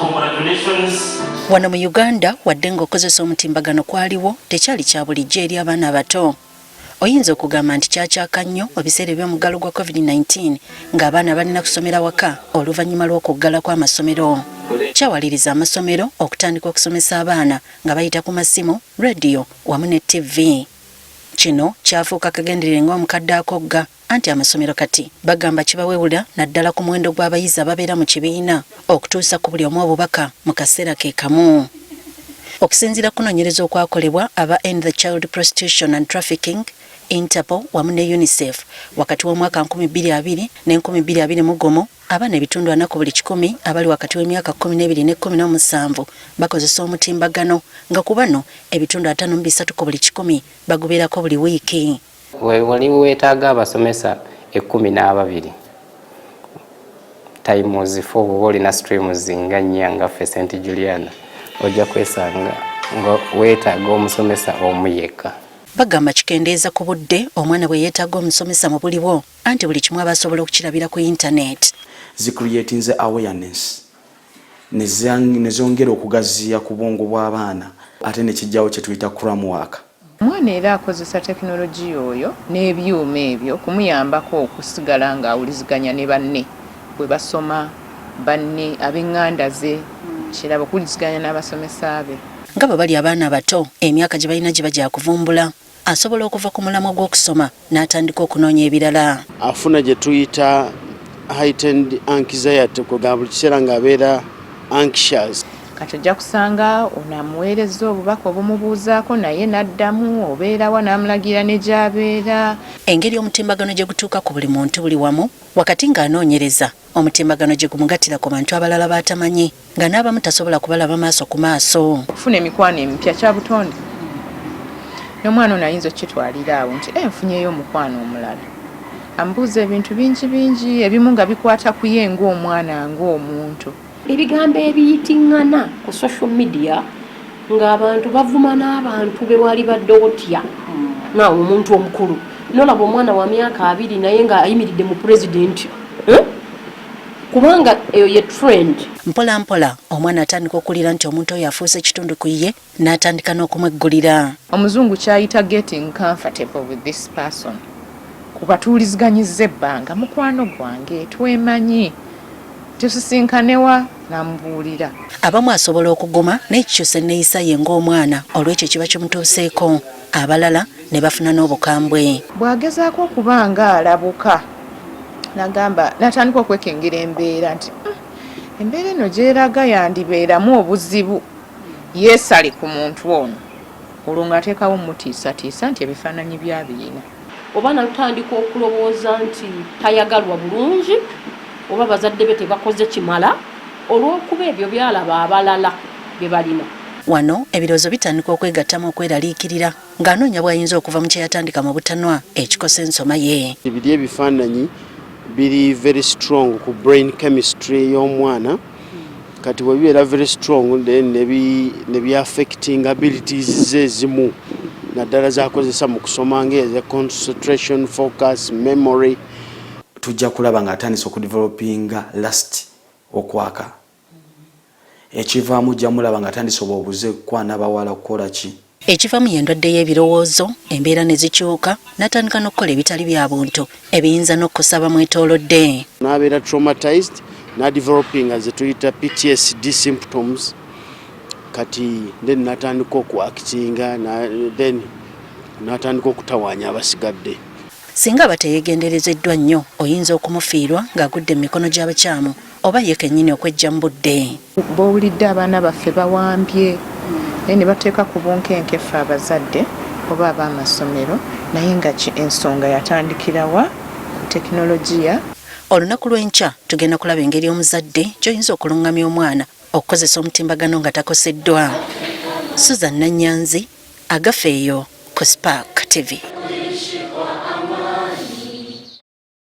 Congratulations. Wano mu Uganda, wadde ng'okozesa omutimbagano kwaliwo, tekyali kya bulijjo eri abaana abato. Oyinza okugamba nti kyakyaka nnyo mu biseera eby'omuggalo gwa COVID-19, ng'abaana balina kusomera waka oluvannyuma lw'okuggala kw'amasomero. Kyawaliriza amasomero okutandika okusomesa abaana nga bayita ku masimu, rediyo wamu ne ttivi. Kino kyafuuka kagenderere ng'omukadde akogga, anti amasomero kati bagamba kibawewula, naddala ku muwendo gw'abayizi ababeera mu kibiina, okutuusa ku buli omu obubaka mu kaseera ke kamu. Okusinziira ku kunoonyereza okwakolebwa aba End the Child Prostitution and Trafficking, Interpol wamu ne UNICEF wakati w'omwaka 2020 ne 2021, abaana 40 ku buli 100 abali wakati w'emyaka 12 ne 17 bakozesa omutimbagano, nga ku bano 53% ku buli 100 bagubeerako buli wiiki. Wali weetaaga abasomesa 12 times 4, bwoba olina streams nga nnya nga ffe St Juliana, ojja kwesanga nga weetaaga omusomesa omu yekka. Bagamba kikendeeza ku budde omwana bwe yeetaaga omusomesa mu buliwo, anti buli kimu aba asobola okukirabira ku yintaneeti. Zicreatinze awareness ne zongera okugaziya ku bwongo bw'abaana, ate ne kijjawo kye tuyita cram work. Omwana era akozesa tekinologiya oyo n'ebyuma ebyo kumuyambako okusigala ng'awuliziganya ne banne bwe basoma, banne ab'eŋŋanda ze, kiraba okuwuliziganya n'abasomesa be. Nga bwe bali abaana abato, emyaka gye balina giba gya kuvumbula. Asobola okuva ku mulamwa gw'okusoma n'atandika okunoonya ebirala. Afuna gye tuyita heightened anxiety, kwegamba buli kiseera ng'abeera anxious. Kati ojja kusanga ono amuweereza obubaka obumubuuzaako, naye n'addamu obeerawa, n'amulagira ne gy'abeera. Engeri omutimbagano gye gutuuka ku buli muntu buli wamu, wakati ng'anoonyereza, omutimbagano gye gumugattira ku bantu abalala b'atamanyi, nga n'abamu tasobola kubalaba maaso ku maaso. Okufuna emikwano emipya kya butonde, n'omwana ono ayinza okukitwalira awo nti, "E, nfunyeyo omukwano omulala amubuuza ebintu bingi bingi, ebimu nga bikwata ku ye ng'omwana, ng'omuntu." Ebigambo ebiyitiŋŋana ku social media, ng'abantu bavuma n'abantu be wali badde otya naawe omuntu omukulu, nolaba omwana wa myaka 20 naye ng'ayimiridde mu pulezidenti, eh? Kubanga eyo ye trend. Mpola mpola omwana atandika okuwulira nti omuntu oyo afuuse kitundu ku ye, n'atandika n'okumweggulira. Omuzungu kyayita getting comfortable with this person, kuba tuwuliziganyiza ebbanga, mukwano gwange, twemanyi, tusisinkanewa, namubuulira. Abamu asobola okuguma n'ekikyusa enneeyisa ye ng'omwana olw'ekyo kiba kimutuuseeko, abalala ne bafuna n'obukambwe. Bw'agezaako okuba nga alabuka, nagamba natandika okwekengera embeera nti, embeera eno gyeraga yandibeeramu obuzibu," yeesale ku muntu ono, olwo ng'ateekawo mutiisatiisa nti ebifaananyi byabiyina. Oba natandika okulowooza nti tayagalwa bulungi, oba bazadde be tebakoze kimala, olw'okuba ebyo byalaba abalala bye balina. Wano ebirowoozo bitandika okwegattamu okweraliikirira, ng'anoonya bw'ayinza okuva mu kye yatandika mu butanwa ekikosa ensoma ye. Biri ebifaananyi biri very strong ku brain chemistry y'omwana. Kati bwe bibeera very strong, then ne byaffecting abilities ze ezimu, naddala zakozesa mu kusoma, ng'eza concentration, focus, memory. Tujja kulaba ng'atandise okudevelopinga lust, okwaka. Ekivaamu, ojja mulaba ng'atandise oba obuze kwana bawala, kukola ki. Ekivamu y'endwadde y'ebirowoozo, embeera ne zikyuka, n'atandika n'okukola ebitali bya buntu ebiyinza n'okukosa abamwetoolodde. N'abeera traumatized, n'adevelopinga ze tuyita PTSD symptoms. Kati then n'atandika okuactinga, then n'atandika okutawaanya abasigadde. Singa aba teyeegenderezeddwa nnyo, oyinza okumufiirwa ng'agudde mu mikono gy'abakyamu, oba ye kennyini okwejja mu budde. Bw'owulidde abaana baffe bawambye, naye ne bateeka ku bunkenke ffe abazadde oba ab'amasomero, naye nga ensonga yatandikirawa ku tekinologiya. Olunaku lw'enkya tugenda kulaba engeri omuzadde gy'oyinza okuluŋŋamya omwana okukozesa omutimbagano nga takoseddwa. Susan Nanyanzi, Agafeeyo, ku Spark TV.